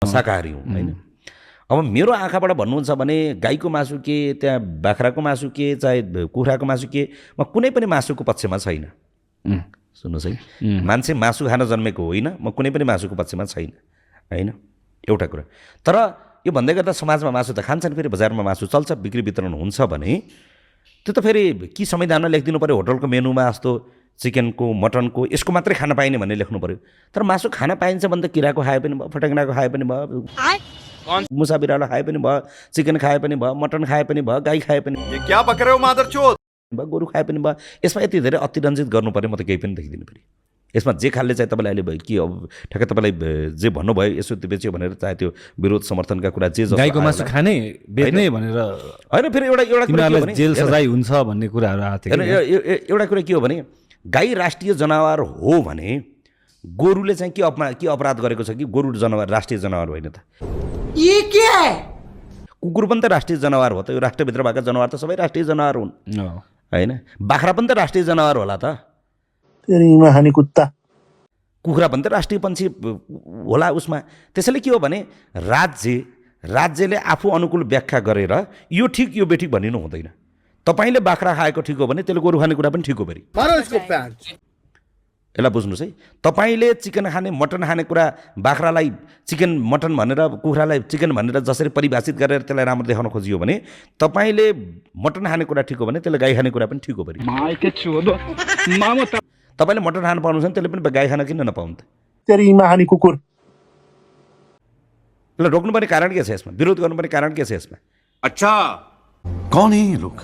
शाकाहारी हुँ होइन। अब मेरो आँखाबाट भन्नुहुन्छ भने गाईको मासु के, त्यहाँ बाख्राको मासु के, चाहे कुखुराको मासु के, म कुनै पनि मासुको पक्षमा छैन। सुन्नुहोस् है, मान्छे मासु खान जन्मेको होइन, म कुनै पनि मासुको पक्षमा छैन होइन, एउटा कुरा। तर यो भन्दै गर्दा समाजमा मासु त खान्छन्, फेरि बजारमा मासु चल्छ, बिक्री वितरण हुन्छ भने त्यो त फेरि कि संविधानमा लेखिदिनु पऱ्यो होटलको मेनुमा जस्तो चिकनको मटनको यसको मात्रै खान पाइने भन्ने लेख्नु पऱ्यो। तर मासु खान पाइन्छ भने त किराको खाए पनि भयो, फटेङ्ग्राको खाए पनि भयो, मुसा बिरालो खाए पनि भयो, चिकन खाए पनि भयो, मटन खाए पनि भयो, गाई खाए पनि भयो, गोरु खाए पनि भयो। यसमा यति धेरै अतिरञ्जित गर्नु पर्यो म त केही पनि देखिदिनु पऱ्यो। यसमा जे खालले चाहिँ तपाईँले अहिले भयो कि अब ठ्याक्कै तपाईँलाई जे भन्नुभयो यसो त्यो बेच्यो भनेर चाहे त्यो विरोध समर्थनका कुरा जे जस्तो गाईको मासु खाने बेच्ने भनेर होइन। फेरि एउटा जेल सजाय हुन्छ भन्ने कुराहरू आएको थियो। एउटा कुरा के हो भने गाई राष्ट्रिय जनावर हो भने गोरुले चाहिँ के अपराध गरेको छ कि गोरु जनावर राष्ट्रिय जनावर होइन त? कुकुर पनि त राष्ट्रिय जनावर हो त। यो राष्ट्रभित्र भएका जनावर त सबै राष्ट्रिय जनावर हुन् होइन। बाख्रा पनि त राष्ट्रिय जनावर होला त। कुखुरा पनि त राष्ट्रिय पन्छी होला उसमा। त्यसैले के हो भने राज्यले आफू अनुकूल व्याख्या गरेर यो ठिक यो बेठिक भनिनु हुँदैन। तपाईँले बाख्रा खाएको ठिक हो भने त्यसले गोरु खाने कुरा पनि ठिक हो फेरि। यसलाई बुझ्नुहोस् है। तपाईँले चिकन खाने मटन खाने कुरा बाख्रालाई चिकन मटन भनेर कुखुरालाई चिकन भनेर जसरी परिभाषित गरेर त्यसलाई राम्रो देखाउन खोजियो भने तपाईँले मटन खाने कुरा ठिक हो भने त्यसले गाई खाने कुरा पनि ठिक हो फेरि। तपाईँले मटन खान पाउनुहुन्छ भने त्यसले पनि गाई खान किन नपाउनु त? कुकुर यसलाई रोक्नुपर्ने कारण के छ यसमा? विरोध गर्नुपर्ने कारण के छ यसमा? अच्छा कौन है ये लोग,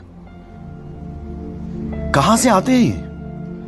कहाँ से आते हैं?